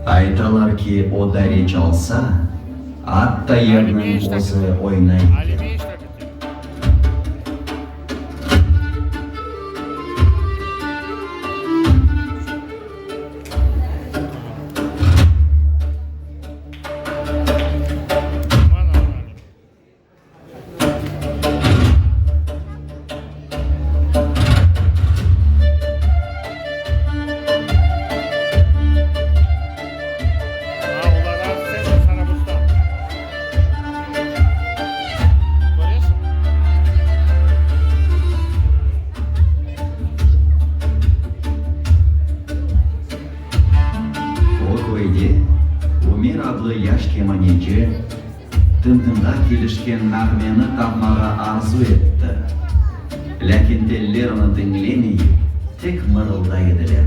Aytalar ki, o dare çalsa, atta yerniñ özü oynay eken. O köyde Ümer adlı yaş kemaneci Tım-tımğa kelişken nağmeni tapmağa arzu etti. Lâkin teller onı diñlemeyip, tek mırılday ediler.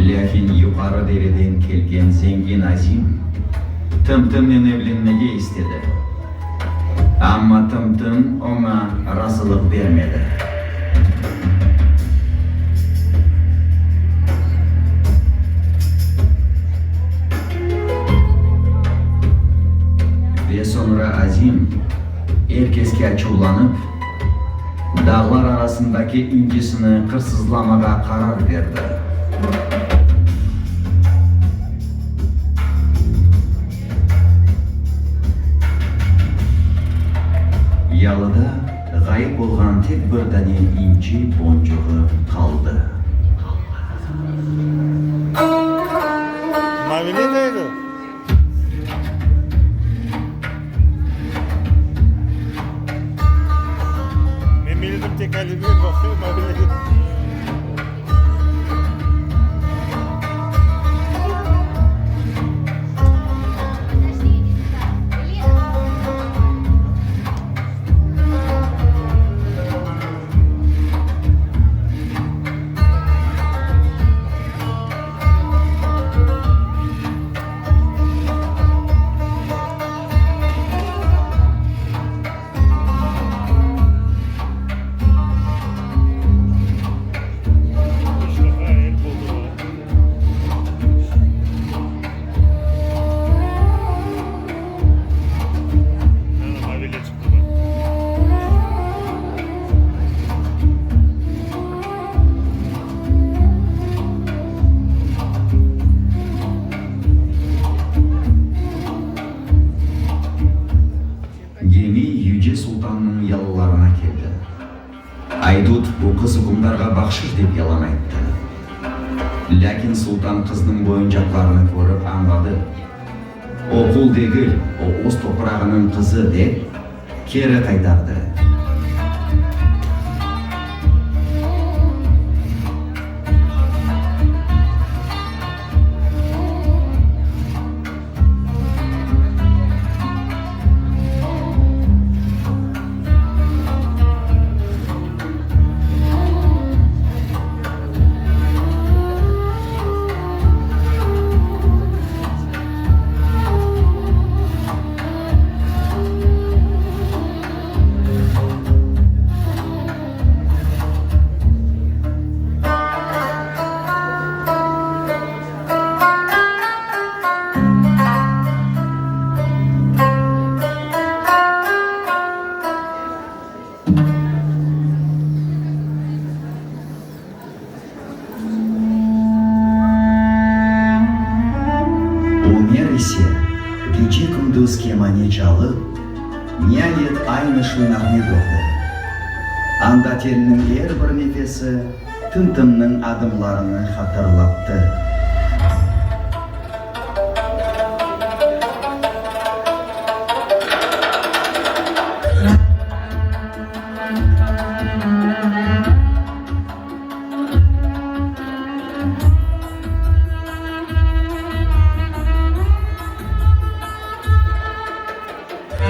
Lâkin yuqarı dereden kelgen zengin Azim Tım-Tımnen evlenmege istedi. Amma Tım-Tım oña razılıq bermedi. Ve soñra Azim, er keske açuvlanıp, dağlar arasındaki incisini qırsızlamağa qarar berdi. Yalıda ğayıp olğan tek bir dane inci boncuğı qaldı. Gemi Yüce Sultannıñ yalılarına keldi. Aydut bu qız ükümdarğa bahşış dep yalan ayttı. Lâkin sultan qıznıñ boyuncaqlarını körip añladı, o qul degil, o öz toprağınıñ qızı dep, keri qaytardı. Ümer ise gece-kündüz kemane çalıp, niayet aynı şu nağme doğdı. Anda telniñ er bir nefesi Tım-Tımnıñ adımlarını hatırlattı. O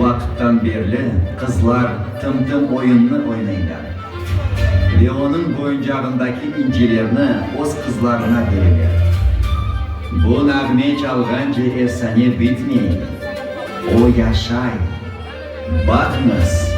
vaqıttan berli qızlar Tım-tım oyunını oynaylar ve onıñ boyuncağındaki incilerni öz qızlarına bereler. Bu nağme çalğance efsane bitmey, o yaşay. Baqıñız!